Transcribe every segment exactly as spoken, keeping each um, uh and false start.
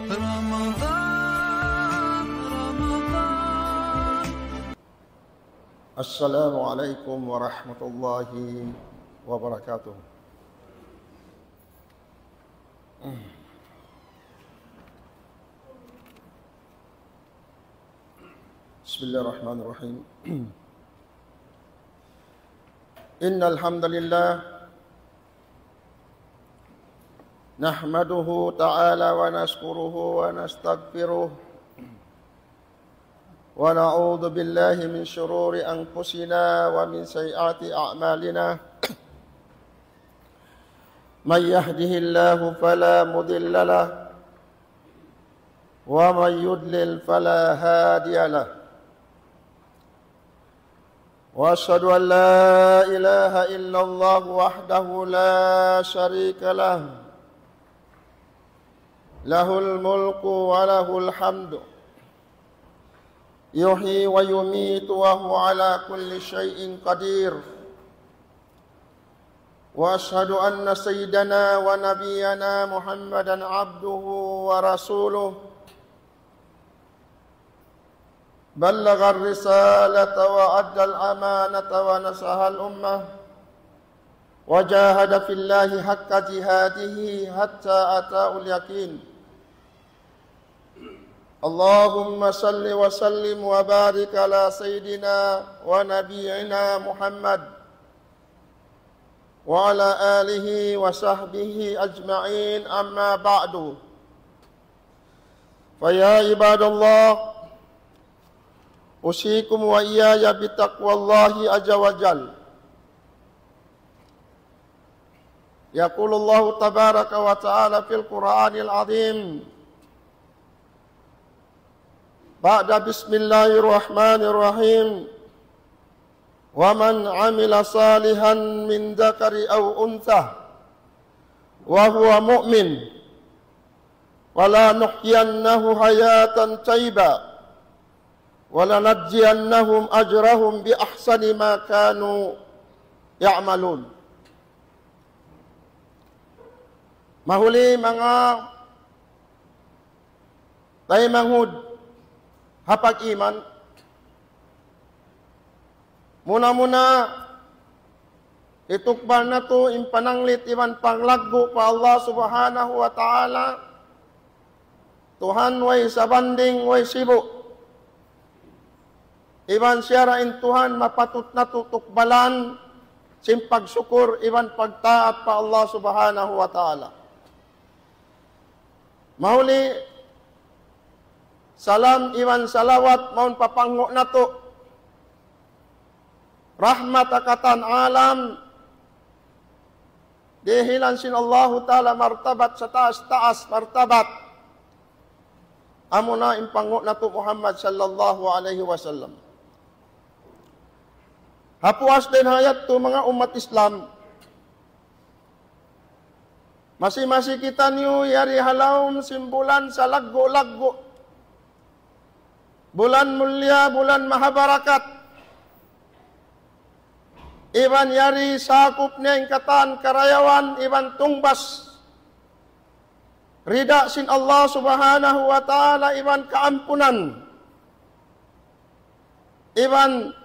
رمضان، رمضان. السلام عليكم ورحمة الله وبركاته. بسم الله الرحمن الرحيم. إن الحمد لله نحمده تعالى ونشكره ونستغفره، ونعوذ بالله من شرور أنفسنا ومن سيئات أعمالنا. من يهده الله فلا مضل له، ومن يضلل فلا هادي له. وأشهد أن لا إله إلا الله وحده لا شريك له، له الملك وله الحمد، يحيي ويميت وهو على كل شيء قدير. وأشهد أن سيدنا ونبينا محمدا عبده ورسوله، بلغ الرسالة وأدى الأمانة ونصح الأمة، وجاهد في الله حق جهاده حتى أتاه اليقين. اللهم صل وسلم وبارك على سيدنا ونبينا محمد وعلى آله وصحبه أجمعين، أما بعد. فيا عباد الله، أوصيكم وإياي بتقوى الله عز وجل. يقول الله تبارك وتعالى في القرآن العظيم بعد بسم الله الرحمن الرحيم: ومن عمل صالحا من ذكر أو أنثى وهو مؤمن فلنحيينه حياة طيبة ولنجزينهم أجرهم بأحسن ما كانوا يعملون. Mahuli manga taymanghud ha pag-iman, muna-muna, hitukbal natu' in pananglit iban panglaggu' pa Allah Subhanahu wa Ta'ala, Tuhan way sabanding, way sibu'. Iban siya ra in Tuhan mapatut natu' tukbalan sin pagsukur iban pagtaat pa Allah Subhanahu wa Ta'ala. Mahuli, salam iban salawat mawn pa panghu' natu', rahmat ha katan alam, dihilan sin Allahu Ta'ala martabat sataas-taas martabat, amuna in panghu' natu' Muhammad sallallahu alayhi wasallam. Ha puas dayn ha yadtu, manga ummat Islam, masi-masi kitaniyu yari ha lawm sin bulan salaggu'-laggu', bulan mulia, bulan mahabarakat. Iban yari sakup niya in katan karayawan iban tungbas rida sin Allah Subhanahu wa Ta'ala iban kaampunan iban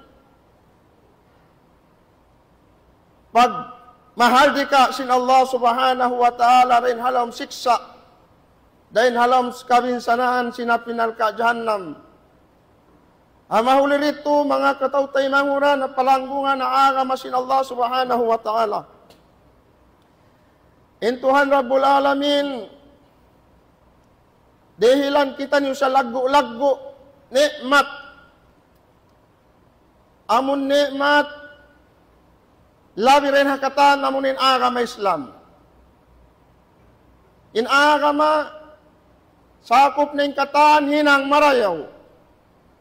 pagmahardika sin Allah Subhanahu wa Ta'ala dayn ha lawm siksa', dayn ha lawm kabinsanaan sin api narka' jahannam. Ha mahuli ditu, manga kataw-taymanghuran ha palanggungan ha agama sin Allah Subhanahu wa Ta'ala, in Tuhan Rabbul Alamin dihilan kitaniyu salaggu'-laggu' ni'mat. Amun ni'mat, labi dayn ha katan amun in agama Islam. In agama, sakup niya in katan hinang marayaw,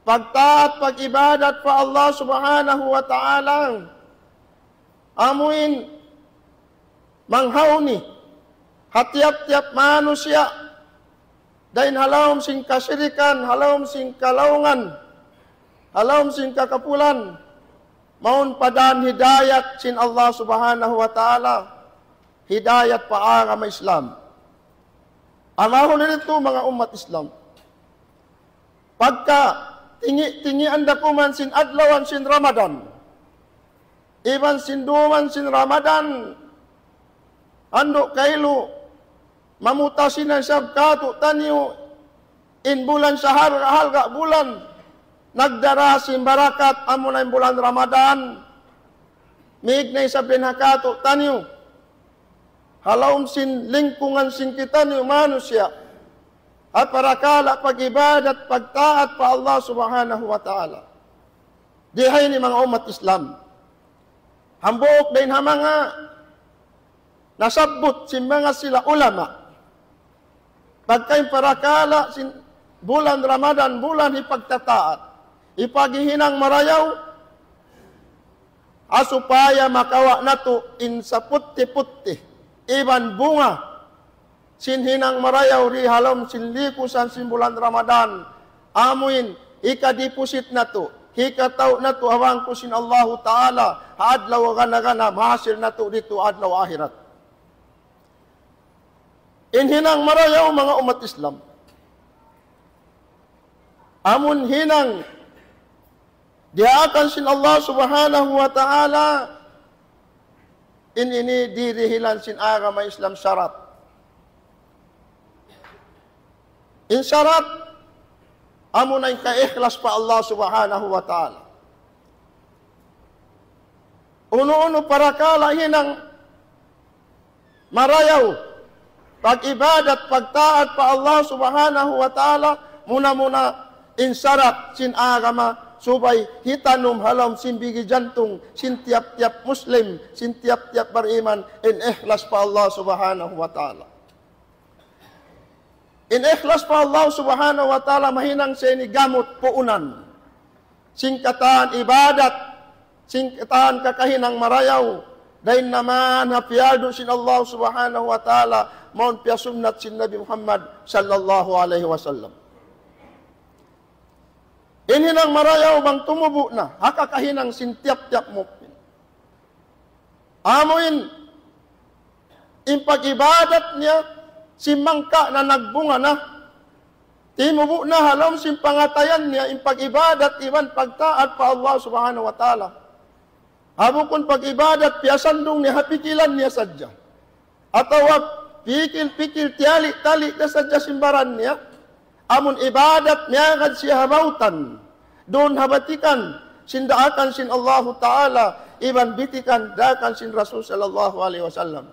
pagtaat, pag-ibadat pa Allah Subhanahu wa Ta'ala. Amuin manghawni ha tiyap-tiyap manusiya', dayn ha lawm sin kasirikan, ha lawm sin kalaungan, ha lawm sin kakapulan, mawn pa dan hidayat sin Allah Subhanahu wa Ta'ala, hidayat pa agama Islam. Amahun ini tu manga ummat Islam. Pagka tingi-tingian da kuman sin adlawan sin Ramadan, iban sin duman sin Ramadan, andu' kailu, mamutasi na isab kātu'niyu in bulan sa halga'-halga' bulan, nagdara sin barakat amuna in bulan Ramadan, mig na isab dayn ha kātu'niyu, ha lawm sin lingkungan sin kitaniyu manusiya', ha parakala' pag-ibadat, pagtaat pa Allah Subhanahu wa Ta'ala. Di ha ini manga ummat Islam. Hambuuk dayn ha manga nasabbut sin manga sila ulama. Pagka in parakala' sin bulan Ramadan, bulan hipagtataat, hipaghihinang marayaw, ha supaya makawa' natu' in saputti-putti, iban bunga, sin hinang marayaw di ha lawm sin likusan sin bulan Ramadan, amuin hikadeposit natu', hikatau' natu' ha bangku sin Allahu Ta'ala, ha adlaw gana-gana, mahasil natu' ditu adlaw akhirat. In hinang marayaw manga ummat Islam. Amun hinang diyaakan sin Allah Subhanahu wa Ta'ala, in ini dirihilan sin agama Islam sarat. In sarat, amuna in kaikhlas pa Allah Subhanahu wa Ta'ala. Unu-unu parakala' hinang marayaw, pag-ibadat, pagtaat pa Allah Subhanahu wa Ta'ala, muna-muna in sarat sin agama, subay hitanum ha lawm sin bigi jantung sin tiyap-tiyap Muslim, sin tiyap-tiyap bariman, in ikhlas pa Allah Subhanahu wa Ta'ala. In ikhlas pa Allah Subhanahu wa Ta'ala mahinang siya ini gamut puunan sin katan ibadat, sin katan kakahinang marayaw, dayn naman ha piyardu sin Allah Subhanahu wa Ta'ala, mawn piyasunnat sin Nabi Muhammad sallallahu alayhi wasallam. In hinang marayaw bang tumubu' na ha kakahinang sin tiyap-tiyap mu'min. Amuin in pag-ibadat niya, simangka na, nagbunga na. Timubu' na ha lawm sin pangatayan niya in pag-ibadat iban pagtaat pa Allah Subhanahu wa Ta'ala. Ha bukun pag-ibadat, piyasandung niya ha pikilan niya sadja. Atawa pikil-pikil, tiyali-tali niya sadja sin baran niya. Amun ibadat, miyagad siya ha bautan. Duun ha batikan sin daakan sin Allahu Ta'ala, iban bitikan daakan sin Rasul sallallahu alayhi wasallam.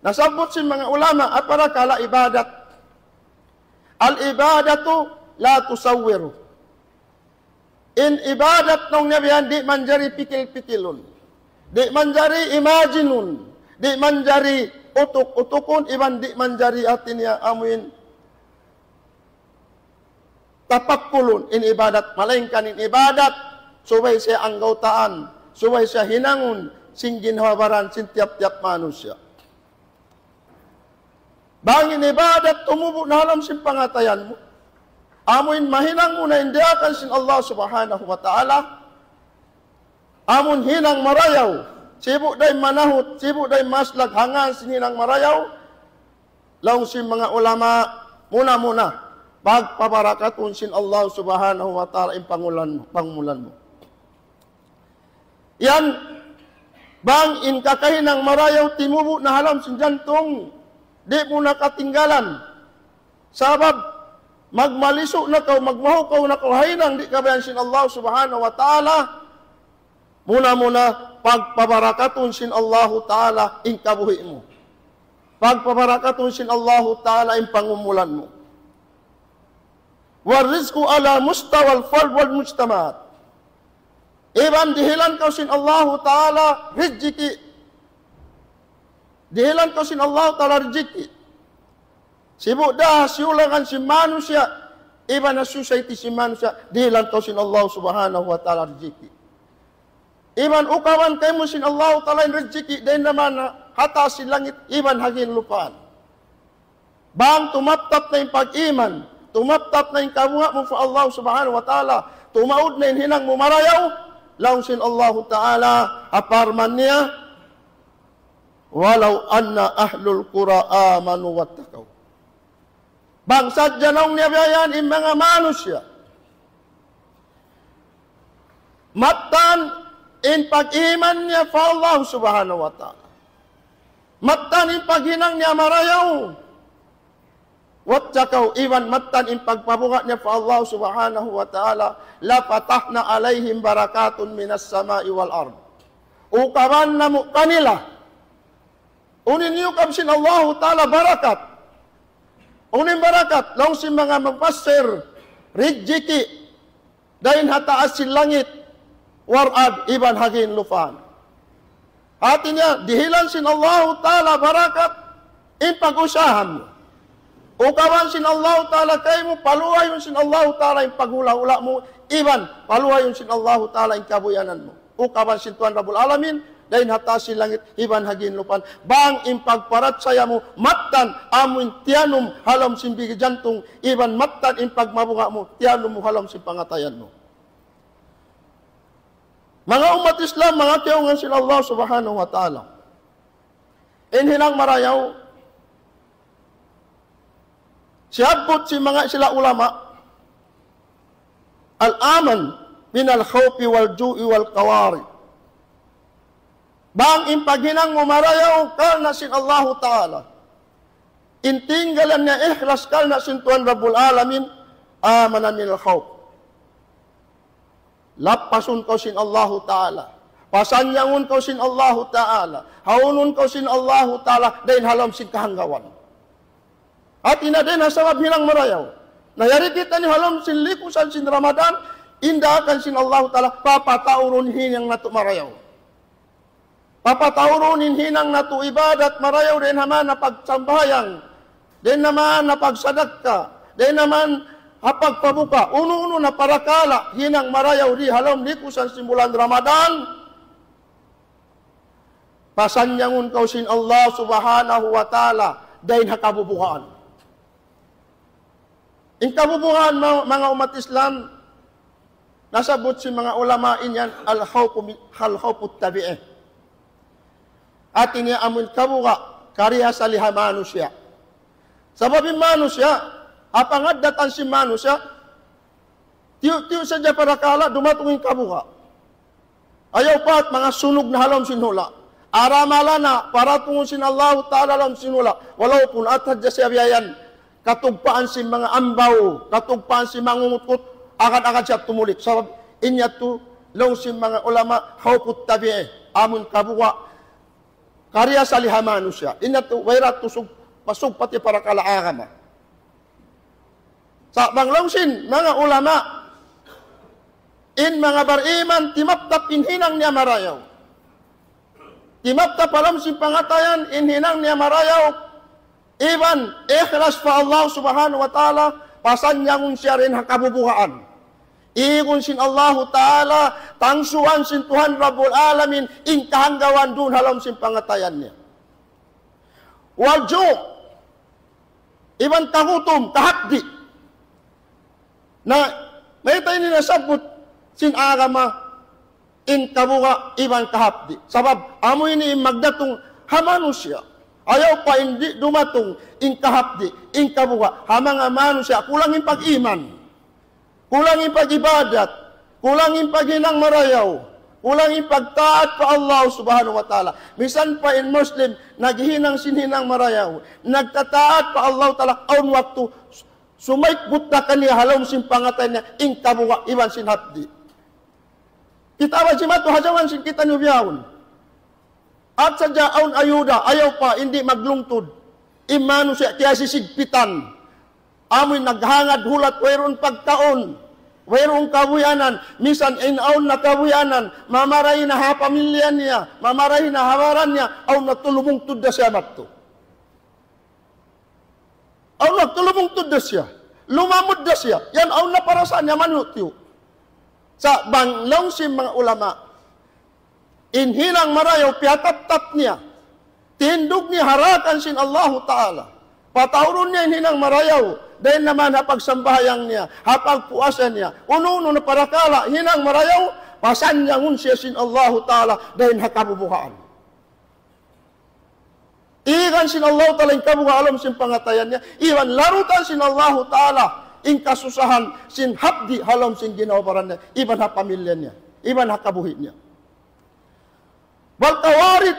Nasabbut sin manga ulama, ha parakala' ibadat. العبادة لا تصور. In ibadat laung niya biya' di' manjari pikil-pikilun. Di' manjari imaginun. Di' manjari utuk-utukun, iban di' manjari hati niya amuin tapakkulun in ibadat. Malaingkan in ibadat, subay siya anggawtaan, subay siya hinangun, sin ginhawa-baran, sin tiyap-tiyap manusiya'. Bang in ibadat tumubu' na ha lawm sin pangatayan mu, amuin mahinang mu na in diyaakan sin Allah Subhanahu wa Ta'ala, amun hinang marayaw, sibu' da in manahut, sibu' da in maslag, hangkan sin hinang marayaw, laung sin manga ulama, muna-muna, pagpabarakatun sin Allah Subhanahu wa Ta'ala in pangulan mu, pangumulan mu. Yan, bang in kakahinang marayaw timubu' na ha lawm sin jantung, di' mu na katinggalan. Sabab, magmalisu' na kaw, magmahukaw na kaw ha hinang di' kabayaan sin Allah Subhanahu wa Ta'ala, muna-muna, pagpabarakatun sin Allahu Ta'ala in kabuhi' mu. Pagpabarakatun sin Allahu Ta'ala in pangumulan mu. والرزق على مستوى الفرد والمجتمع. Iban dihilan kaw sin Allahu Ta'ala rijiki'. Dihilan kaw sin Allahu Ta'ala rijiki'. Sibu' da ha siyulangan sin manusiya', iban ha society sin manusiya', dihilan kaw sin Allah Subhanahu wa Ta'ala rijiki'. Iban ukaban kaymu sin Allahu Ta'ala in rijiki', dayn naman ha taas sin langit, iban ha ginlupaan. Bang tumaptap na in pag-iman, tumaptap na in kabuga' mu pa Allah Subhanahu wa Ta'ala, tumaud na in hinang mu marayaw, laung sin Allahu Ta'ala, ha parman niya, ولو أن أهل القرى آمنوا واتقوا. Bang sadja laung niya biya' yan in manga manusiya'. Mattan in pag-iman niya pa Allah Subhanahu wa Ta'ala. Mattan in paghinang niya marayaw. واتقوا, iban mattan in pagpabuga' niya pa Allah Subhanahu wa Ta'ala. لفتحنا عليهم بركات من السماء والأرض. Ukaban namu' kanila. Unu in iyukab sin Allahu Ta'ala barakat. Unu in barakat, laung sin manga mufassir, rijiki', dayn ha taas sin langit, والأرض, iban ha ginlupaan. Hati niya, dihilan sin Allahu Ta'ala barakat, in pag-usaha mu. Ukaban sin Allahu Ta'ala kaymu, paluhayun sin Allahu Ta'ala in paghula'-hula' mu, iban paluhayun sin Allahu Ta'ala in kabuhianan mu. Ukaban sin Tuhan Rabbul Alamin, dayn ha taas sin langit, iban ha ginlupaan. Bang in pagparachaya mu, mattan amu in tiyanum ha lawm sin bigi jantung, iban mattan in pagmabuga' mu, tiyanum mu ha lawm sin pangatayan mu. Manga ummat Islam, manga kiyaungan sin Allah Subhanahu wa Ta'ala. In hinang marayaw, siyabbut sin manga sila ulama, الأمن من الخوف والجوع والقهر. Bang in paghinang mu marayaw karna' sin Allahu Ta'ala. In tinggalan niya ikhlas karna' sin Tuhan Rabbul Alamin, آمن من الخوف. Lappasun kaw sin Allahu Ta'ala. Pasanyangun kaw sin Allahu Ta'ala. Haunun kaw sin Allahu Ta'ala dayn ha lawm sin kahanggawan. Hati niya dayn ha sabab hinang marayaw. Na yari kita ini ha lawm sin likusan sin Ramadan, in daakan sin Allahu Ta'ala, papataurun hinang natu' marayaw. Papataurun in hinang natu' ibadat marayaw dayn ha maana pagsambahayang, dayn ha maana pagsadakka, dayn ha maana pagpabuka, unu-unu na parakala' hinang marayaw di ha lawm likusan sin bulan Ramadan. Pasanyangun kaw sin Allah Subhanahu wa Ta'ala dayn ha kabubuhaan. In kabubuhaan, ma-, manga ummat Islam, nasabbut sin manga ulama in yan الخوف من، الخوف الطبيعي. Hati niya amun kabuga', kariasali ha manusiya'. Sabab in manusiya', ha pangaddatan sin manusiya', tiyu'-tiyu' sadja parakala' dumatung in kabuga'. Ayaw pa manga sunug na ha lawm sin hula'. Aramala na, paratungun sin Allahu Ta'ala ha lawm sin hula'. Walaupun atas jasa biyayan, katugpaan sin manga ambaw, katugpaan sin manga ngutkut, agad-agad siya tumulik. Sabab, in yadtu, laung sin manga ulama, خوف الطبيعي, amun kabuga', kariasali ha manusiya'. In yadtu, wayra tusug, pasug pati parakala' agama. Sa' bang laung sin manga ulama, in manga bariman, timaptap in hinang niya marayaw. Timaptap ha lawm sin pangatayan, in hinang niya marayaw. Iban ikhlas pa Allah Subhanahu wa Ta'ala, pasanyangun siya dayn ha kabubuhaan. Igun sin Allahu Ta'ala, tangsuan sin Tuhan Rabbul Alamin, in kahanggawan duun ha lawm sin pangatayan niya. والجوع, iban kagutum, kahapdi'. Na, mayta' ini nasabbut sin agama in kabuga' iban kahapdi'. Sabab, amu ini in magdatung ha manusiya'. Ayaw pa in di' dumatung in kahapdi', in kabuga', ha manga manusiya', kulang in pag-iman. Kulang in pag-ibadat, kulang in paghinang marayaw, kulang in pagtaat pa Allah Subhanahu wa Ta'ala. Misan pa in Muslim, naghihinang sin hinang marayaw, nagtataat pa Allah Ta'ala, awn waktu, sumaykbut na kaniya ha lawm sin pangatayan niya, in kabuga' iban sin hapdi'. Kita' ba jimatu ha jaman sin kitaniyu bihaun. At sadja awn ayuda, ayaw pa, in di' maglungtud. In manusiya' kiyasisigpitan. Amuin naghangad hulat, wayruun pagkaun, wayruun kabuhianan, misan in awn na kabuhianan, mamaray na ha pamilya niya, mamaray na ha baran niya, awn na tulumungtud da siya madtu. Awn na tulumungtud da siya. Lumamud da siya. Yan awn na parasaan niya manyu'-tiyu'. Sa' bang laung sin manga ulama, in hinang marayaw piyataptap niya, tindug niya ha daakan sin Allahu Ta'ala. Pataurun niya in hinang marayaw, dayn naman ha pagsambahayang niya, ha pagpuasa niya, unu-unu na parakala' hinang marayaw, pasanyangun siya sin Allahu Ta'ala, dayn ha kabubuhaan. Igan sin Allahu Ta'ala in kabuga' ha lawm sin pangatayan niya. Iban larutan sin Allahu Ta'ala in kasusahan sin hapdi' ha lawm sin ginhawa-baran niya. Iban ha pamilya niya. Iban ha kabuhi' niya. Bal kawarit.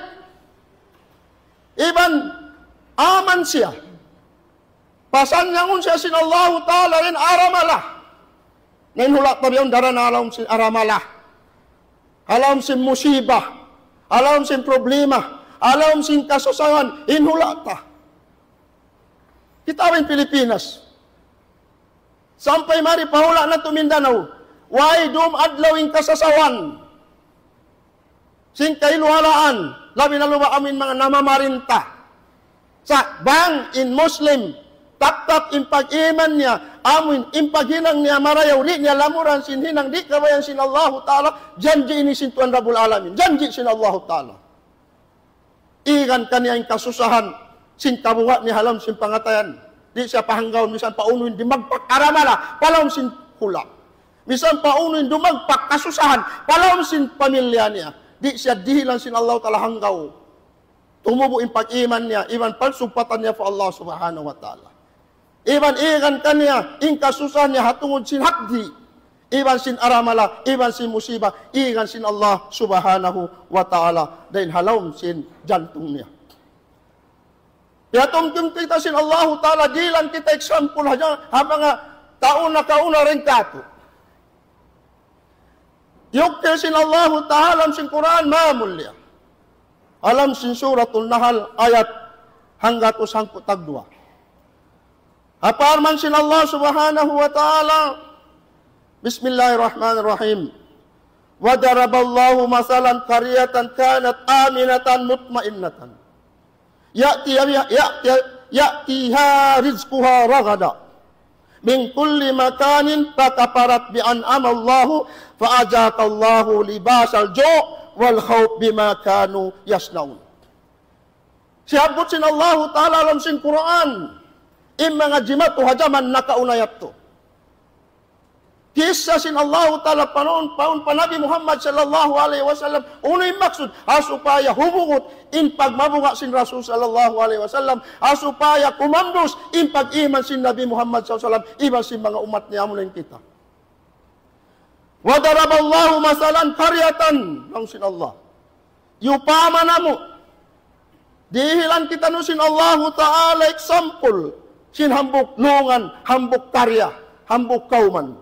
Iban aman siya. Pasanyangun siya sin Allahu Ta'ala in aramala. Na in hula' ta biya' yan daran ha lawm sin aramala. Ha lawm sin musiba. Ha lawm sin problema. Ha lawm sin kasusahan. In hula' ta. Kita' in Pilipinas. Sampay mari pa hula' natu' Mindanao. Way dum adlaw in kasasawan. Sin kailuhalaan, labi na luba' amu in manga namamarinta. Sa' bang in Muslim, taptap in pag-iman niya, amu in, in paghinang niya marayaw, di' niya lamuran sin hinang, di' kabayaan sin Allahu Ta'ala, janji' ini sin Tuhan Rabbul Alamin, janji' sin Allahu Ta'ala. Igan kaniya in kasusahan, sin kabuga' niya ha lawm sin pangatayan. Di' siya pahanggawun, misan pa unu in dimagpak aramala, pa lawm sin hula'. Misan pa unu in dumagpak kasusahan, pa lawm sin pamilya niya. Di' siya dihilan sin Allahu Ta'ala hanggaw. Tumubu' in pag-iman niya, iban pagsugpatan niya pa Allah Subhanahu wa Ta'ala. Iban igan kaniya, in kasusahan niya ha tungud sin hapdi'. Iban sin aramala, iban sin musiba, igan sin Allah Subhanahu wa Ta'ala. Dayn ha lawm sin jantung niya. Piyatumtum kita sin Allahu Ta'ala, dihilan kita example hadja, ha manga tau nakauna dayn kātu'. Yukil sin Allahu Ta'ala ha lawm sin Qur'an, mamulliya. Ha lawm sin Suratul Nahl, ayat hanggatus hangpu' tagduwa. Parman sin Allah Subhanahu wa Ta'ala, Bismillahirrahmanirrahim. وضرب الله مثلا قرية كانت آمنة مطمئنة يأتي-، يأتي-، يأتيها رزقها رغدا من كل مكان فكفرت بأنعم الله فأذاقها الله لباس الجوع والخوف بما كانوا يصنعون. Siyabbut sin Allahu Ta'ala ha lawm sin Qur'an, in manga jimatu ha jaman nakauna yadtu. Kissa sin Allahu Ta'ala panaun, panaun pa Nabi Muhammad sallallahu alayhi wasallam. Unu in maksud? Ha supaya humugut in pagmabuga' sin Rasul sallallahu alayhi wasallam. Ha supaya kumandus in pag-iman sin Nabi Muhammad sallallahu alayhi wasallam. Iban sin manga ummat niya, amuna in kita. وضرب الله مثلا قرية, laung sin Allah. Iyupama namu'. Dihilan kitaniyu sin Allahu Ta'ala example. Sin hambuuk lungan, hambuuk karya, hambuuk kawman.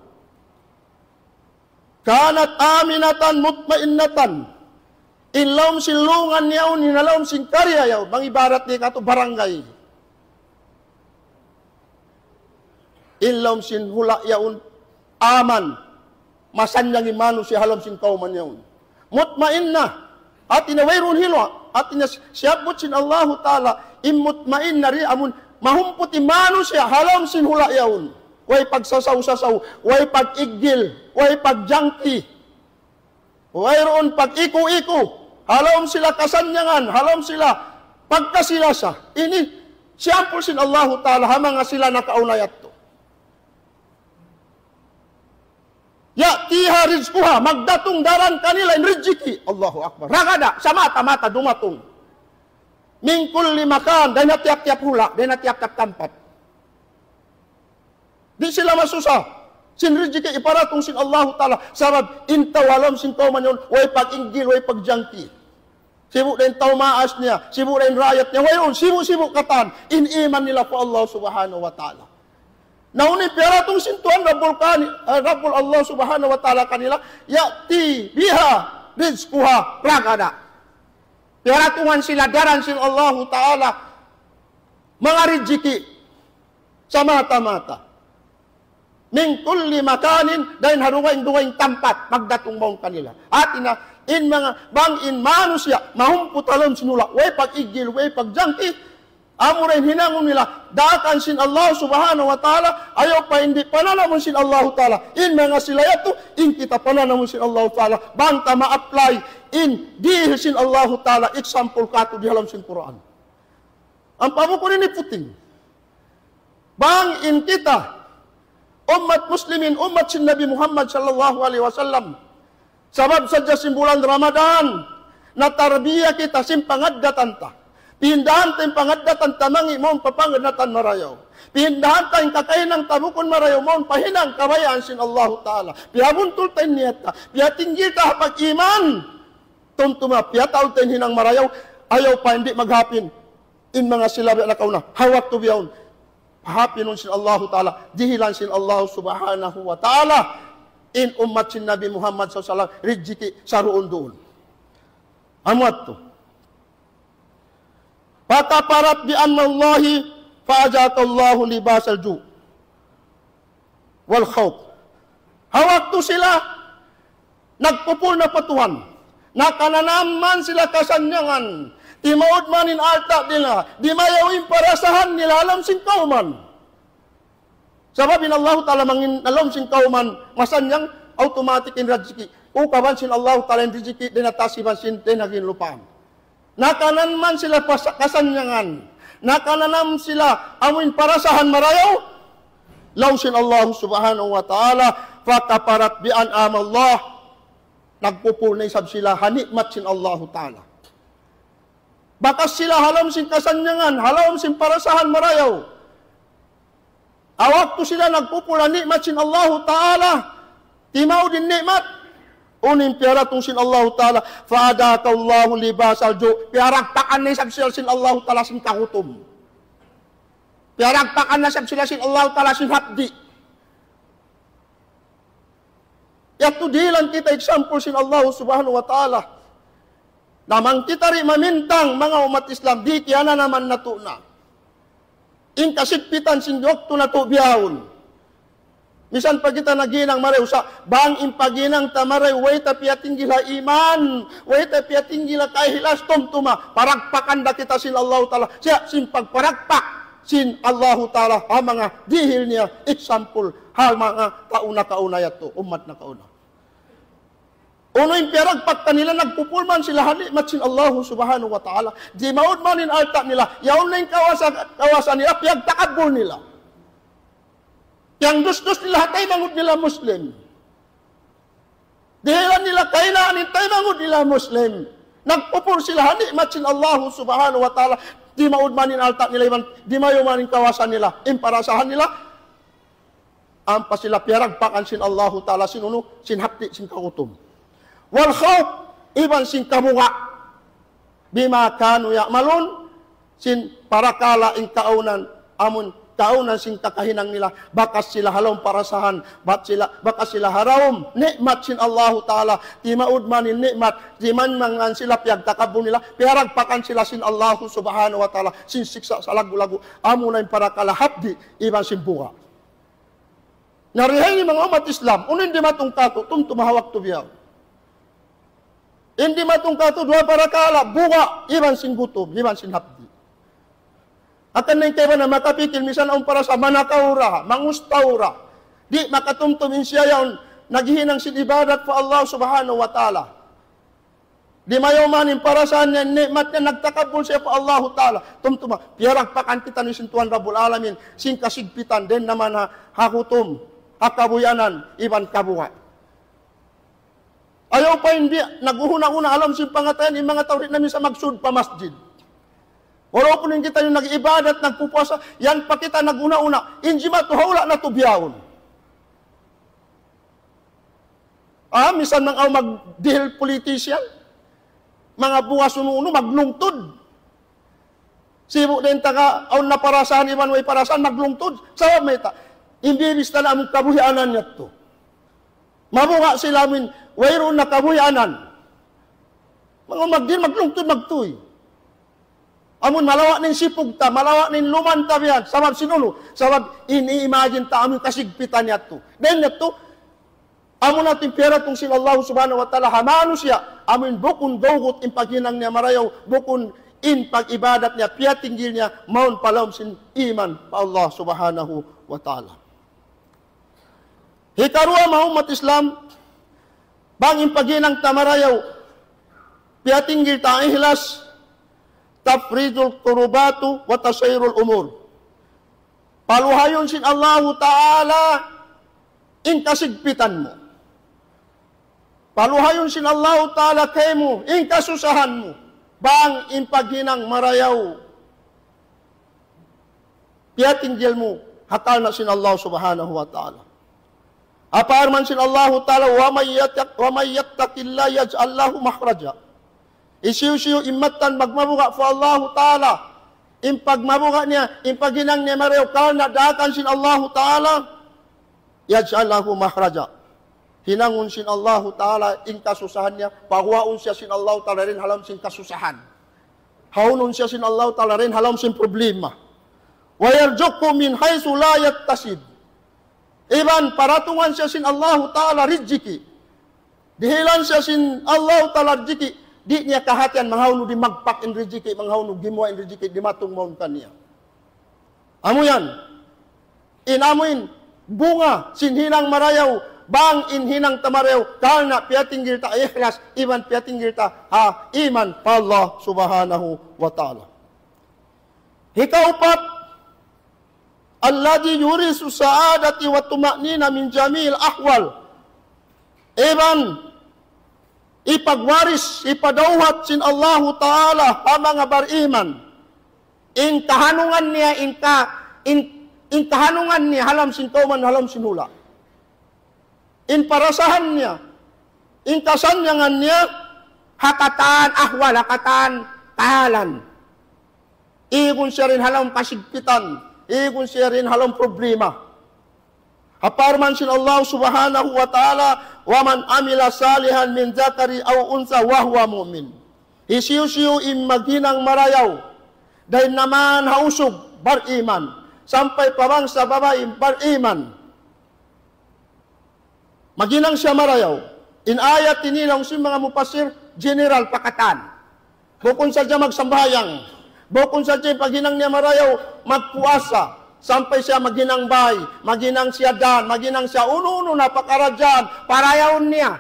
كانت آمنة مطمئنة. In lawm sin lungan yaun, in lawm sin karya yaun. Bang ibarat di katu' barangay. In lawm sin hula' yaun, aman. Masannyang in manusiya' ha lawm sin kawman yaun. Mutmainnah. Hāti niya wayruun hiluha'. Hāti niya siyabbut sin Allahu Ta'ala, in mutmainnah di' amun mahumput in manusiya' ha lawm sin hula' yaun. Way pagsasaw-sasaw, way pag-iggil, way pagjangki. Wayruun pag-iku-iku, ha lawm sila kasannyangan, ha lawm sila pagkasi-lasa. Ini siyampul sin Allahu Ta'ala ha manga sila nakauna yadtu. يأتيها رزقها, magdatung daran kanila in rijiki'. Allahu Akbar. رغدا, samata-mata dumatung. من كل مكان, dayn ha tiyap-tiyap hula', dayn ha tiyap-tiyap tampat. Di' sila masusa. Sin rijiki' hiparatung sin Allahu Ta'ala. Sabab in tau ha lawm sin kawman yaun, way pag-inggil, way pagjangki. Sibu' da in tau maas niya, sibu' da in raayat niya, wayruun, sibu'-sibu' katan. In iman nila pa Allah Subhanahu wa Ta'ala. Na unu in piyaratung sin Tuhan Rabbul kani-, eh, Rabbul Allah Subhanahu wa Ta'ala kanila, يأتي بها رزقها رغدا. Piyaratungan sila daran sin Allahu Ta'ala manga rijiki' samata-mata. من كل مكان, dayn ha dugaing-dugaing tampat, magdatung mawn kanila. Hāti niya, in manga, bang in manusiya', mahumput ha lawm sin hula', way pag-iggil, way pagjangki, amura in hinangun nila, daakan sin Allah Subhanahu wa Ta'ala, ayaw pa in di' pananamun sin Allahu Ta'ala. In manga sila yadtu, in kita pananamun sin Allahu Ta'ala. Bang ta ma-apply, in dihil sin Allahu Ta'ala, example katu' di ha lawm sin Qur'an. Ampa bukun ini puting. Bang in kita, ummat muslimin, ummat sin Nabi Muhammad sallallahu alayhi wasallam. Sabab sadja sin bulan Ramadan, natarbiya kita sin pangaddatan ta. Pihindahan ta in pangaddatan ta mangi' mawn pa pangaddatan marayaw. Pihindahan ta in kakahinang ta bukun marayaw mawn pa hinang kabayaan sin Allahu Ta'ala. Piyabuntul ta in niyat ta. Piyatinggil ta ha pag-iman. Tumtuma, piyataud ta in hinang marayaw. Ayaw pa in di' maghapin. In manga sila biya' nakauna. Ha waktu bihaun. Pahapinun sin Allahu Ta'ala. Dihilan sin Allahu Subhanahu wa Ta'ala. In ummat sin Nabi Muhammad sallallahu alayhi wasallam. Rijiki saruun-duun. Amu yadtu. فكفرت بأنعم الله فأذاقها الله لباس الجوع والخوف. Ha waktu sila nagpupul na pa Tuhan, nakananam man sila kasannyangan, timaud man in alta' nila, dimayaw in parasahan nila ha lawm sin kawman. Sabab in Allahu Ta'ala mangin ha lawm sin kawman, masannyang automatic in rijiki. Ukaban sin Allahu Ta'ala in rijiki, dayn ha taas iban sin dayn ha ginlupaan. Nakanan man sila pas-, kasannyangan. Nakananam sila amuin parasahan marayaw. Laung sin Allah Subhanahu wa Ta'ala, فكفرت بأنعم الله. Nagkupur na isab sila ha ni'mat sin Allahu Ta'ala. Bakas sila ha lawm sin kasannyangan, ha lawm sin parasahan marayaw. Ha waktu sila nagpupul ha ni'mat sin Allahu Ta'ala, timaud in ni'mat, unu in piyaratung sin Allahu Ta'ala, فأذاقها الله لباس الجوع. Piyaragpakan na isab sila sin Allahu Ta'ala sin kagutum. Piyaragpakan na isab sila sin Allahu Ta'ala sin hapdi'. Yadtu dihilan kita example sin Allah Subhanahu wa Ta'ala. Na bang kita di' mamintang, manga ummat Islam, di' kiyananaman natu' na in kasigpitan sin waktu natu' bihaun. Misan pa kita naghinang marayaw sa', bang in paghinang ta marayaw, way ta piyatinggil ha iman, way ta piyatinggil ha kaihilas, tumtuma, paragpakan da kita sin Allahu Ta'ala. Siya, sin pagparagpak sin Allahu Ta'ala, ha manga dihil niya, example, ha manga tau nakauna yadtu, ummat nakauna. Unu in piyaragpak kanila, nagpupul man sila ha ni'mat sin Allahu Subhanahu wa Ta'ala. Timaud man in alta' nila, yaun na in kawasa, kawasa nila, piyagtakabbul nila. Piyangdusdus nila ha taymanghud nila Muslim. Dihilan nila kahinaan in taymanghud nila Muslim. Nagpupul sila ha ni'mat sin Allahu Subhanahu wa Ta'ala. Timaud man in alta' nila iban, dimayaw man in kawasa nila, in parasahan nila. Ampa sila piyaragpakan sin Allahu Ta'ala sin unu, sin hapdi', sin kagutum. والخوف, iban sin kabuga'. بما كانوا يعملون, sin parakala' in kaawnan, amun kaawnan sin kakahinang nila, bakas sila ha lawm parasahan, bat sila, bakas sila ha lawm ni'mat sin Allahu Ta'ala, timaud man in ni'mat, timanmangan sila, piyagtakabbul nila, piyaragpakan sila sin Allahu Subhanahu wa Ta'ala, sin siksa' salaggu'-laggu', amuna in parakala' hapdi', iban sin buga'. Na di ha ini manga ummat Islam, unu in dimatung katu', tumtuma ha waktu bihaun. In dimatung katu', duwa parakala', buga', iban sin gutum, iban sin hapdi'. Hangkan na in kaibanan makapikil, misan awn parasa, manakaw ra, mangustaw ra. Di' makatumtum in siya yaun, naghihinang sin ibadat pa Allah Subhanahu wa Ta'ala. Dimayaw man in parasahan niya, ni'mat niya, nagtakabbul siya pa Allahu Ta'ala. Tumtuma, piyaragpakan kitaniyu sin Tuhan Rabbul Alamin, sin kasigpitan, dayn naman ha, ha gutum, ha kabuyanan, iban kabuga'. Ayaw pa in di', naguhuna-una ha lawm sin pangatayan, in manga tau di' na minsan magsud pa masjid. Walaupun in kitaniyu nag-ibadat, nagpupuasa, yan pa kita naguhuna-una, in jimatu ha hula' natu' bihaun. Ah, misan manga awn magdihil politician, manga bugas unu-unu, maglungtud. Sibu' dayn taga awn na parasahan iban way parasahan, maglungtud. Sabab mayta', in bibista na amun kabuhianan yadtu. Mabuga' sila amun wayruun na kabuhianan. Manga magdihil, maglungtud, magtuy. Amun malawa' na in sipug ta, malawa' na in luman ta biya' yan. Sabab sin unu, sabab in i-imagine ta amun kasigpitan yadtu. Dayn yadtu, amu na in piyaratung sin Allah Subhanahu wa Ta'ala ha manusiya', amun bukun gawgut in paghinang niya marayaw, bukun in pag-ibadat niya, piyatinggil niya, mawn pa lawm sin iman pa Allah Subhanahu wa Ta'ala. Hikaruwa, manga ummat Islam, bang in paghinang ta marayaw, piyatinggil ta ihlas, تفريج الكربات وتسير الأمور. Paluhayun sin Allahu Ta'ala in kasigpitan mu. Paluhayun sin Allahu Ta'ala kaymu in kasusahan mu. Bang in paghinang marayaw, piyatinggil mu ha karna' sin Allah Subhanahu wa Ta'ala. Parman sin Allah Ta'ala, ومن يتق، ومن يتق الله يجعل له مخرجا. Hisiyu-siyu in mattan magmabuga' pa Allah Ta'ala, in pagmabuga' niya, in paghinang niya marayaw karna' daakan sin Allah Ta'ala, يجعل له مخرجا. Hinangun sin Allah Ta'ala in kasusahan niya, paguwaun siya sin Allah Ta'ala dayn ha lawm sin kasusahan. Haunun siya sin Allah Ta'ala dayn ha lawm sin problema. ويرزقه من حيث لا يحتسب. Iban paratungan siya sin Allah Ta'ala rijiki'. Dihilan siya sin Allah Ta'ala rijiki'. Di' niya kahatihan bang hawnu dimagpak in rijiki', bang hawnu gimuwa' in rijiki', dimatung mawn kaniya. Amu yan. In amu in bunga sin hinang marayaw, bang in hinang ta marayaw karna' piyatinggil ta ikhlas, iban piyatinggil ta ha iman pa Allah Subhanahu wa Ta'ala. Hikaupat, الذي يورث السعادة والطمأنينة من جميع الأحوال. Iban hipagwaris, hipadawhat sin Allahu Ta'ala pa manga bariman in kahanungan niya, in ka-, in, in kahanungan niya ha lawm sin kawman, ha lawm sin hula'. In parasahan niya, in kasannyangan niya, ha katan ahwal, ha katan kahalan. Igun siya dayn ha lawm kasigpitan, igun siya dayn ha lawm problema. Parman sin Allah Subhanahu wa Ta'ala, ومن عمل صالحا من ذكر أو أنثى وهو مؤمن. Hisiyu-siyu in maghinang marayaw, dayn ha man ha usug, bariman, sampay pa bangsa babai, bariman. Maghinang siya marayaw. In ayat ini laung sin manga mufassir, general pa katan. Bukun sadja magsambahayang. Bukun sadja in paghinang niya marayaw, magpuasa. Sampay siya maghinang bay, maghinang siya dan, maghinang siya unu-unu na pakaradjaan, parayawun niya.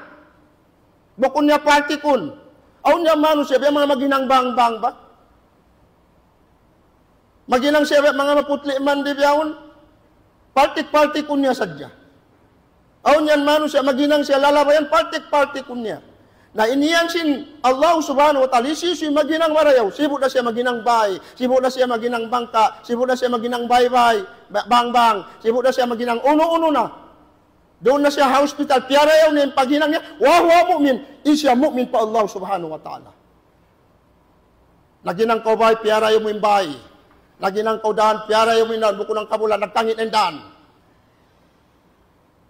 Bukun niya paltikun. Awn niya manusiya', biya' manga maghinang bangbang ba? Maghinang siya biya' manga maputli' man di' bihaun. Paltik-paltikun niya sadja. Awn yan manusiya', maghinang siya lalabayan, paltik-paltikun niya. Na in yan sin Allah Subhanahu wa Ta'ala, hisiyu-siyu maghinang marayaw, sibu' da siya maghinang bay, sibu' da siya maghinang bangka', sibu' da siya maghinang baybay, ba-, bangbang, sibu' da siya maghinang unu-unu na. Duun na siya ha hospital, piyarayaw niya in paghinang niya, وهو مؤمن, in siya mu'min pa Allah Subhanahu wa Ta'ala. Naghinang kaw bay, piyarayaw mu in bay. Naghinang kaw dan, piyarayaw mu in dan, bukun hangkabulan, nagkangī' na in dan.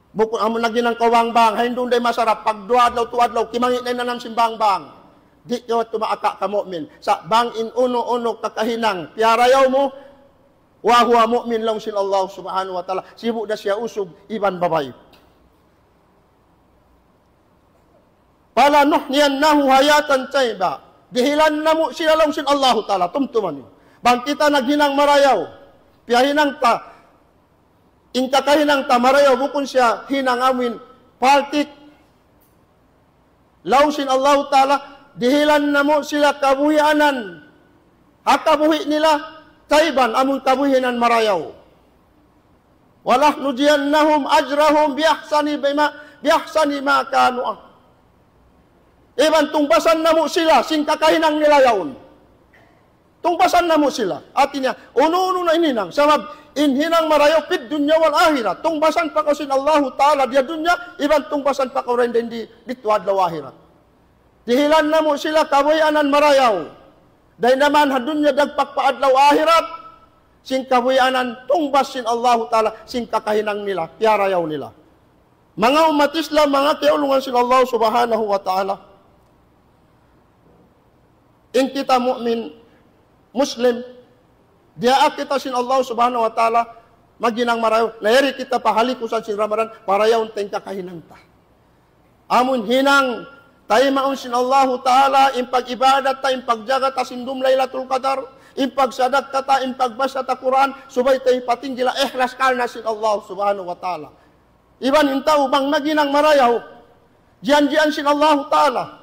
Bukun amu naghinang kaw bangbang, hain duun da in masarap, pagduwa adlaw, tū adlaw, kimangī' na in nanam sin bangbang. Di' kaw tumaaka ka mu'min. Sa' bang in unu-unu kakahinang, piyarayaw mu, وهو مؤمن laung sin Allah Subhanahu wa Ta'ala. Sibu' da siya usug iban babai. فلنحيينه حياة طيبة. Dihilan namu' sila laung sin Allahu Ta'ala. Tumtuma niyu. Bang kita naghinang marayaw, piyahinang ta, in kakahinang ta marayaw, bukun siya hinang amuin paltik. Laung sin Allahu Ta'ala, dihilan namu' sila kabuhianan ha kabuhi' nila, طيبا, amun kabuhianan marayaw. ولنجزينهم أجرهم بأحسن بما، بأحسن ما كانوا. Iban tungbasan namu' sila sin kakahinang nila yaun. Tungbasan namu' sila. Hāti niya, unu-unu na in hinang. Sabab, in hinang marayaw في الدنيا والآخرة. Tungbasan pa kaw sin Allahu Ta'ala di ha dunya, iban tungbasan pa kaw dayn di, didtu adlaw akhirat. Dihilan namu' sila kabuhianan marayaw. Dayn ha man ha dunya dagpak pa adlaw akhirat. Sin kabuhianan tungbas sin Allahu Ta'ala, sin kakahinang nila, piyarayaw nila. Manga ummat Islam, manga kiyaulungan sin Allah Subhanahu wa Ta'ala. In kita mu'min, Muslim, diyaak kita sin Allah Subhanahu wa Ta'ala, maghinang marayaw, nayari kita pa halikusan sin Ramadan, parayawun ta in kakahinang ta. Amun hinang, taymaun sin Allahu Ta'ala, in pag-ibadat ta, in pagjaga ta sin dum Laylatul Qadar, in pagsadakka ta, in pagbasa ta Qur'an, subay ta hipatinggi la ikhlas karna' sin Allah Subhanahu wa Ta'ala. Iban in tau bang maghinang marayaw, jianjian sin Allahu Ta'ala.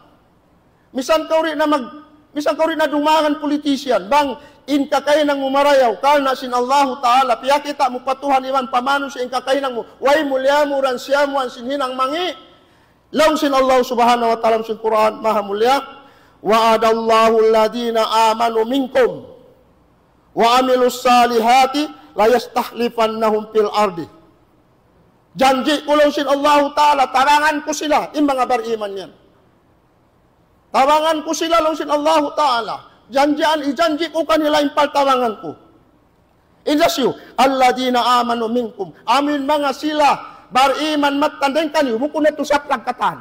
Misan kaw di' na mag-, misan kaw di' na dumagan politician, bang in kakahinang mu marayaw, karna' sin Allahu Ta'ala, piyakita' mu pa Tuhan iban pa manusiya' in kakahinang mu, way mu liyamuran siyamuan sin hinang mangi', laung sin Allah Subhanahu wa Ta'ala sin Qur'an, maha mulia, وعد الله الذين آمنوا منكم وعملوا الصالحات ليستخلفنهم في الأرض. Janji' ku laung sin Allahu Ta'ala, tabangan ku sila, in manga bariman yan. Tabangan ku sila laung sin Allahu Ta'ala. Janjian, ijanji' ku kanila in pagtabangan ku. Inda siyu, الذين آمنوا منكم. Amu in manga sila bariman mattan dayn kaniyu, bukun na tuud saplag katan.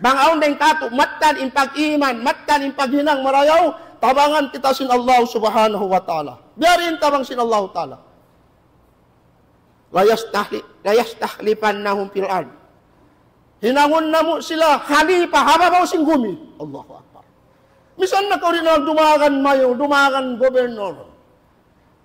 Bang awn dayn katu' mattan in pag-iman, mattan in paghinang marayaw, tabangan kita sin Allah Subhanahu wa Ta'ala. Biya' diin in tabang sin Allah Ta'ala. ليستخل-، ليستخلفنهم في الأرض. Hinangun namu' sila khalifa ha babaw sin gumi. Allahu Akbar. Misan na kaw di' na dumagan mayor, dumagan gobernor.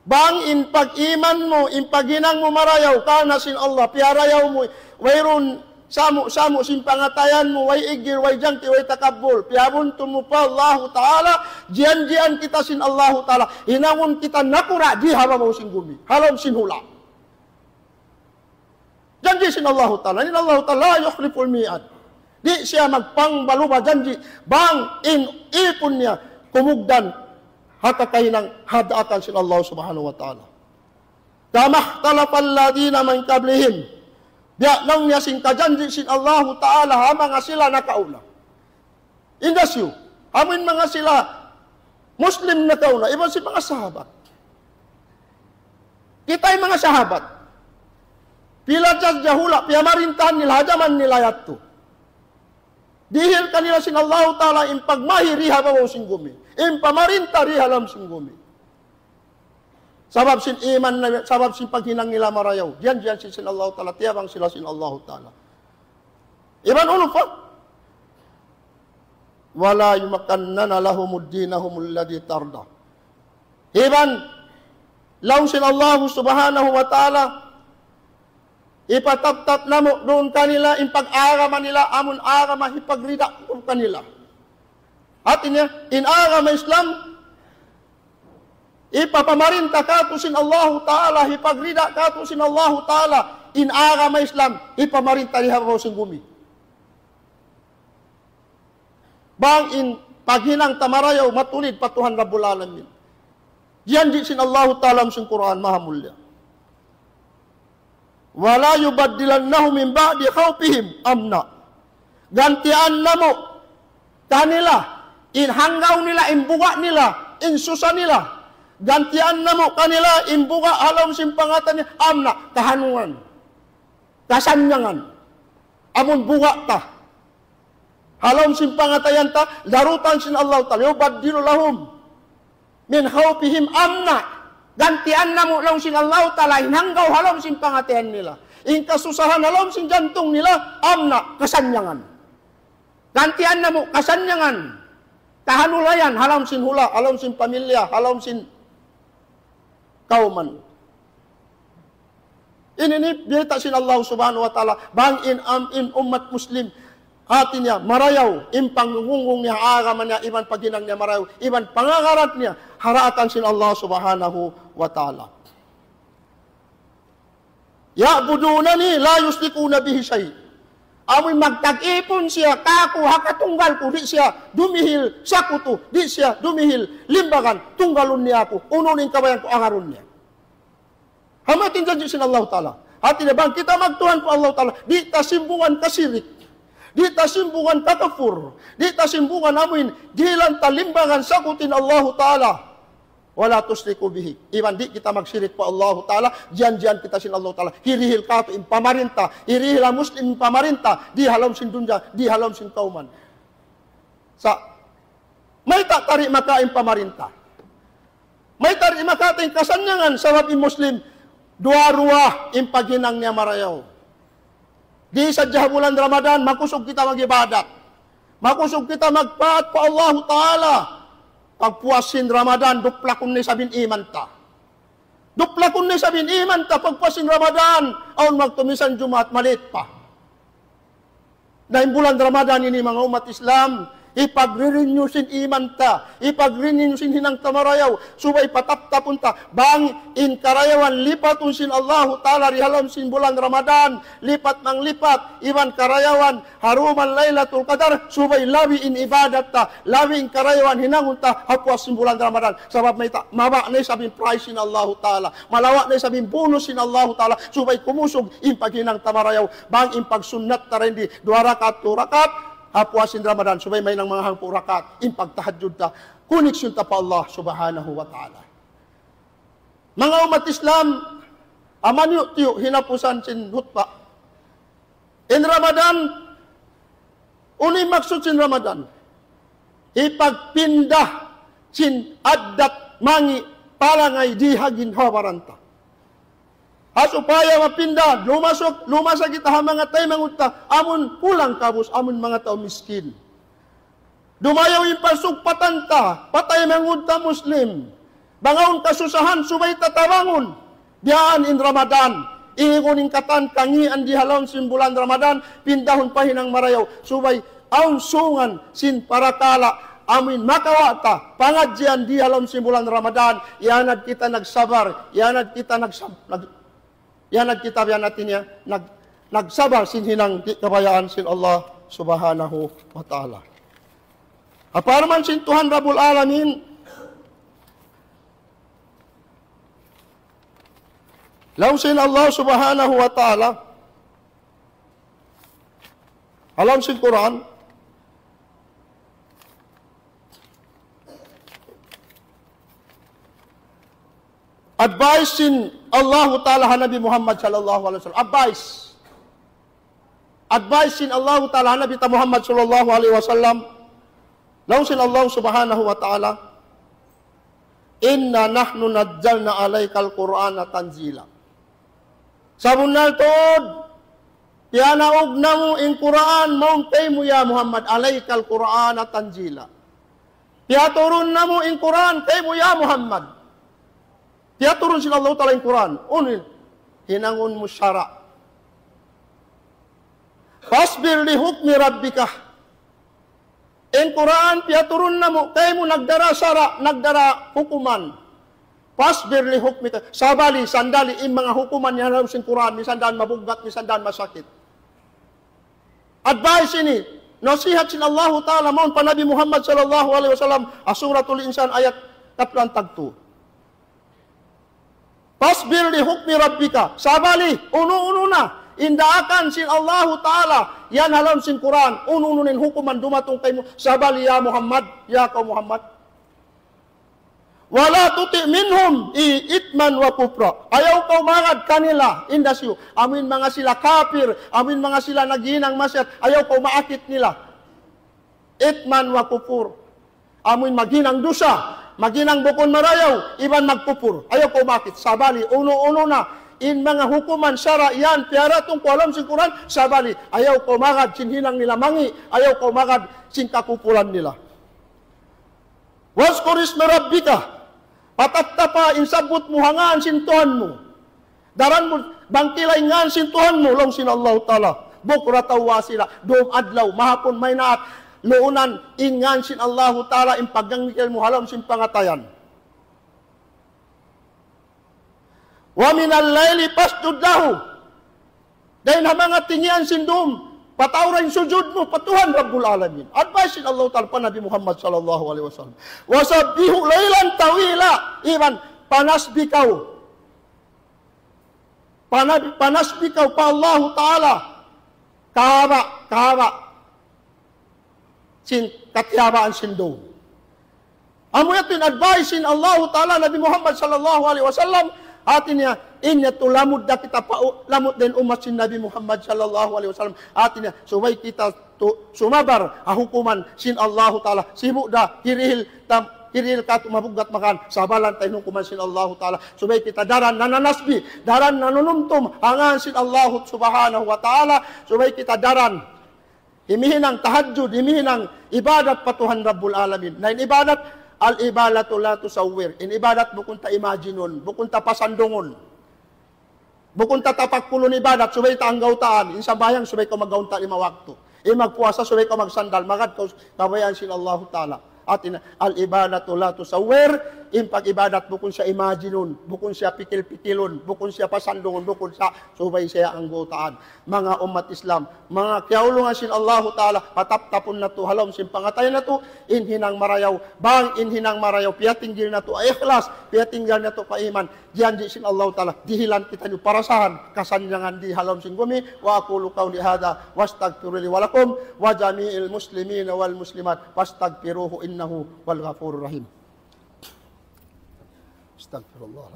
Bang in pag-iman mu, in paghinang mu marayaw, karna' sin Allah, piyarayaw mu, wayruun samu'-samu' sin pangatayan mu, way iggil, way jangki, way takabbul, piyabuntun mu pa Allahu Ta'ala, jiyanjian kita sin Allahu Ta'ala, hinangun kita nakura' di ha babaw sin gumi, ha lawm sin hula'. Janji' sin Allahu Ta'ala. In Allahu Ta'ala لا يخلف الميعاد. Di' siya magpangbaluba janji'. Bang in ipun niya kumugdan ha kakahinang ha daakan sin Allah Subhanahu wa Ta'ala. كما اختلف الذين من قبلهم. Biya' laung niya sin kajanji' sin Allahu Ta'ala ha manga sila nakauna. Inda siyu, amu in manga sila Muslim nakauna, iban sin manga sahabat. Kita' in manga sahabat. Pila da hula' piyamarintahan nila ha jaman nila yadtu. Dihil kanila sin Allahu Ta'ala in pagmahi di ha babaw sin gumi. In pamarinta di ha lawm sin gumi. Sabab sin iman na, sabab sin paghinang nila marayaw. Diyan, diyan sin, sin Allahu Ta'ala, tiyabang sila sin Allahu Ta'ala. Iban unu pa? ولا يمكنن لهم دينهم الذي ارتضى. Iban, laung sin Allahu Subhanahu wa Ta'ala, ipataptap namu' duun kanila, in pag-agama nila, amun agama hipagrida kanila. Hati niya, in agama Islam, hipapamarinta kātu' sin Allahu Ta'ala, hipagrida kātu' sin Allahu Ta'ala, in agama Islam, hipamarinta di ha babaw sin gumi. Bang in paghinang ta marayaw matulid pa Tuhan Rabbul Alamin. Diyan di sin Allahu Ta'ala sin Qur'an Maha Mulia. ولا يبدلنهم من بعد خوفهم أمنا. Gantian namu' kanila, in hanggaw nila, in buga' nila, in susa nila. Gantian namu' kanila, in buga' ha lawm sin pangatayan nila, amna, kahanungan, kasannyangan. Amun buga' ta ha lawm sin pangatayan ta, darutan sin Allah Ta'ala, يبدل لهم من خوفهم أمنا. Gantian namu' laung sin Allahu Ta'ala in hanggaw ha lawm sin pangatayan nila. In kasusahan ha lawm sin jantung nila, amna, kasannyangan. Gantian namu' kasannyangan, kahanulayan, ha lawm sin hula', ha lawm sin pamilya, ha lawm sin kawman. Ini in biyayta' sin Allah Subhanahu wa Ta'ala, bang in, am, in ummat Muslim, hati niya, marayaw, in pangunggung niya, agama niya, iban paghinang niya marayaw, iban pangangaran niya, ha daakan sin Allah Subhanahu wa Ta'ala. يعبدونني لا يشركون بي شيئا. Amu in magtag-ipun siya kāku' ha katunggal ku, di' siya dumihil sakutu, di' siya dumihil limbagan, tunggalun niya aku, unu in kabayaan ku agarun niya. Amu in janji' sin Allah Ta'ala. Hati niya bang kita magtuhan pa Allah Ta'ala, di' ta simbungan kasirik, di' ta simbungan kakapur, di' ta simbungan amu in dihilan ta limbagan sakutu in Allah Ta'ala. ولا تشركوا به. Iban di' kita magsirik pa Allah Ta'ala, jiyanjian kita sin Allah Ta'ala. Hirihil kātu' in pamarinta, hirihil ha Muslim in pamarinta, di ha lawm sin dunya, di ha lawm sin kawman. Sa', mayta' ta di' makawa' in pamarinta? Mayta' di' makawa' ta in kasannyangan? Sabab in Muslim, duwa-ruwa in paghinang niya marayaw. Di' sadja ha bulan Ramadan, makusug kita mag-ibadat. Makusug kita magtaat pa Allahu Ta'ala. Pagpuas sin Ramadan, duplakun na isab in iman ta. Duplakun na isab in iman ta, pagpuas sin Ramadan, awn waktu misan Jumaat, malit pa. Na in bulan Ramadan ini, manga ummat Islam, Hipag-renew sin iman ta, hipag-renew sin hinang ta marayaw, subay pataptapun ta, bang in karayawan lipatun sin Allahu Ta'ala di ha lawm sin bulan Ramadan, lipat manglipat, iban karayawan ha dumatung Laylatul Qadar, subay labi in ibadat ta, labi in karayawan hinangun ta, ha puas sin bulan Ramadan. Sabab mayta', mababa' na isab in prize sin Allahu Ta'ala, malawa' na isab in bonus sin Allahu Ta'ala, subay kumusug in paghinang ta marayaw, bang in pagsunnat ta dayn di, duwa rakaat, tū rakaat, ha puas sin Ramadan, subay mahinang manga hangpu' rakaat, in pagtahajjud ta, connection ta pa Allah Subhanahu wa Ta'ala. Manga ummat Islam, amu ini tiyu' hinapusan sin hutba. In Ramadan, unu in maksud sin Ramadan? Hipagpinda sin addat mangi' palangay di ha ginhawa-baran ta. Ha supaya mapinda, lumasuk, lumasa kita ha manga taymanghud ta, amun kulang kabus, amun manga tau miskin. Dumayaw in pasugpatan ta, pa taymanghud ta Muslim. Bang awn kasusahan, subay ta tabangun. Biyaan in Ramadan, igun in katan kangīan di ha lawm sin bulan Ramadan, pindahun pa hinang marayaw, subay awn sungan sin parakala', amuin makawa' ta, pangadjian di ha lawm sin bulan Ramadan, iyanad kita nagsabar, iyanad kita nagsab-, nag-, iyanad kita biya' natin niya, nag-, nagsabar sin hinang di' kabayaan sin Allah Subhanahu wa Ta'ala. Ha parman sin Tuhan Rabbul Alamin, laung sin Allah Subhanahu wa Ta'ala, ha lawm sin Qur'an, advice sin Allahu Ta'ala ha Nabi Muhammad sallallahu alayhi wasallam. Advice. Advice sin Allahu Ta'ala ha Nabi ta Muhammad sallallahu alayhi wasallam. Laung sin Allah Subhanahu wa Ta'ala, إنا نحن نزلنا عليك القرآن تنزيلا. Sabunnal tuud, piyanaug namu' in Qur'an mawn kaymu ya Muhammad, عليك القرآن تنزيلا. Piyaturun namu' in Qur'an kaymu ya Muhammad. Piyaturun sin Allahu Ta'ala in Qur'an. Unu in hinangun mu sara'. فاصبر لحكم ربك. In Qur'an piyaturun namu' kaymu nagdara sara', nagdara hukuman. فاصبر لحكم ربك. Sabali, sandali, in manga hukuman yan ha lawm sin Qur'an, minsan da mabuggat, minsan da masakit. Advice ini, nasihat sin Allahu Ta'ala mawn pa Nabi Muhammad sallallahu alayhi wasallam, ha Suratul Insan ayat katluan tagtu. فاصبر لحكم ربك. Sabali, unu-unu na in daakan sin Allahu Ta'ala, yan ha lawm sin Qur'an, unu-unu na in hukuman dumatung kaymu, sabali ya Muhammad, ya kaw Muhammad. ولا تطع منهم إثما وكفرا. Ayaw kaw magad kanila, inda siyu, amuin manga sila kapir, amuin manga sila naghinang maksiyat, ayaw kaw maakit nila. إثما وكفرا. Amuin maghinang dusa, maghinang bukun marayaw, iban magkupur. Ayaw kaw maakit. Sabali, unu-unu na in manga hukuman sara' yan, piyaratung ku ha lawm sin Qur'an, sabali, ayaw kaw magad sin hinang nila mangi', ayaw kaw magad sin kakupuran nila. واذكر اسم ربك. Patattapa in sabbut mu ha ngān sin Tuhan mu. Daran mu, bangkila in ngān sin Tuhan mu, laung sin Allahu Ta'ala. بكرة وأصيلا. Dum adlaw, mahapun, maynaat. Luunan in ngān sin Allahu Ta'ala, in pagdangkil mu ha lawm sin pangatayan. ومن الليل فاسجد له. Dayn ha manga tingian sin dum, pataura in sujud mu pa Tuhan Rabbul Alamin. Advice sin Allahu Ta'ala pa Nabi Muhammad sallallahu alayhi wasallam. وسبحه ليلا طويلا. Iban panasbih kaw. Pana-, panasbih kaw pa Allahu Ta'ala. Kahaba', kahaba'. Sin katiyabaan sin dum. Amu yadtu in advice sin Allahu Ta'ala Nabi Muhammad sallallahu alayhi wasallam, hāti niya, in yadtu lamud da kita pa, lamud da in ummat sin Nabi Muhammad sallallahu alayhi wasallam. Hāti niya, subay kita tu-, sumabar ha hukuman sin Allahu Ta'ala. Sibu' da, hirihil tam-, hirihil katu' mabuggat makan, sabalan ta in hukuman sin Allahu Ta'ala. Subay kita daran nananasbih, daran nanunumtum ha ngān sin Allahu Subhanahu wa Ta'ala. Subay kita daran himihinang tahajjud, himihinang ibadat pa Tuhan Rabbul Alamin. Na in ibadat, العبادة لا تصور. In ibadat bukun ta imagine-un, bukun ta pasandungun. Bukun ta tapakkulun ibadat, subay ta anggawtaan. In sambahayang, subay kaw maggaunta lima waktu. In magpuasa subay kaw magsandal, magad kaw kabayaan sin Allahu Ta'ala. Hāti niya, العبادة لا تصور, in pag-ibadat bukun siya imagine-un, bukun siya pikil-pikilun, bukun siya pasandungun, bukun siya subay siya anggawtaan. Manga ummat Islam, manga kiyaulungan sin Allahu Ta'ala, pataptapun natu' ha lawm sin pangatayan natu', in hinang marayaw, bang in hinang marayaw, piyatinggil natu' ikhlas, piyatinggil natu' pa iman, janji' sin Allahu Ta'ala, dihilan kitaniyu parasahan, kasannyangan di ha lawm sin gumi. وأقول قولي هذا وأستغفر لي ولكم وجميع المسلمين والمسلمات فاستغفروه إنه هو الغفور الرحيم. أستغفر الله.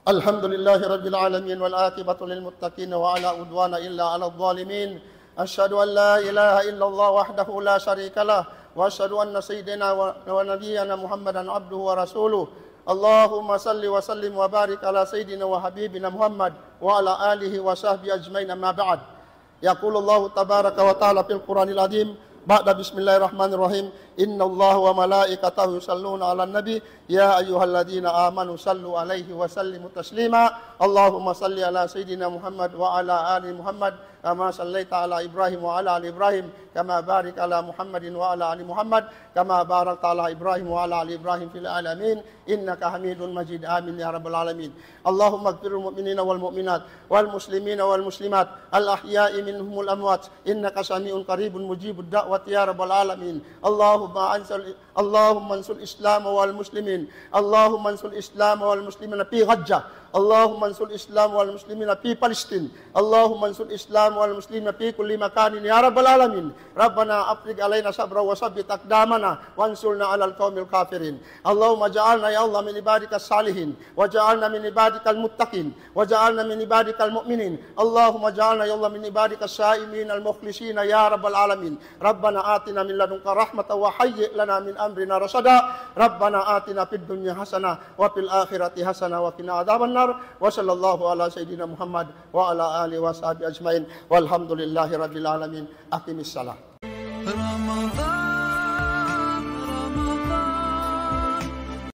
الحمد لله رب العالمين، والعاقبة للمتقين، ولا عدوان إلا على الظالمين. أشهد أن لا إله إلا الله وحده لا شريك له، وأشهد أن سيدنا و-، ونبينا محمدا عبده ورسوله. اللهم صل وسلم وبارك على سيدنا وحبيبنا محمد وعلى آله وصحبه أجمعين، أما بعد. يقول الله تبارك وتعالى في القرآن العظيم بعد بسم الله الرحمن الرحيم: إن الله وملائكته يصلون على النبي، يا أيها الذين آمنوا صلوا عليه وسلموا تسليما. اللهم صل على سيدنا محمد وعلى آل محمد كما صليت على إبراهيم وعلى آل إبراهيم، كما بارك على محمد وعلى آل محمد كما باركت على إبراهيم وعلى آل إبراهيم في العالمين إنك حميد مجيد. آمين يا رب العالمين. اللهم اغفر للمؤمنين والمؤمنات والمسلمين والمسلمات الأحياء منهم والأموات إنك سميع قريب مجيب الدعوات يا رب العالمين. اللهم انصر، اللهم انصر الإسلام والمسلمين. اللهم انصر الإسلام والمسلمين في غزة. اللهم انصر الإسلام والمسلمين في فلسطين. اللهم انصر الإسلام والمسلمين في كل مكان يا رب العالمين. ربنا أفرغ علينا صبرا وثبت أقدامنا وانصرنا على القوم الكافرين. اللهم اجعلنا يا الله من عبادك الصالحين، واجعلنا من عبادك المتقين، واجعلنا من عبادك المؤمنين. اللهم اجعلنا يا الله من عبادك الصائمين المخلصين يا رب العالمين. ربنا آتنا من لدنك رحمة وهيئ لنا من أمرنا رشدا. ربنا آتنا في الدنيا حسنة وفي الآخرة حسنة وقنا عذاب النار. وصلى الله على سيدنا محمد وعلى آله وصحبه أجمعين. والحمد لله رب العالمين. أقم الصلاة.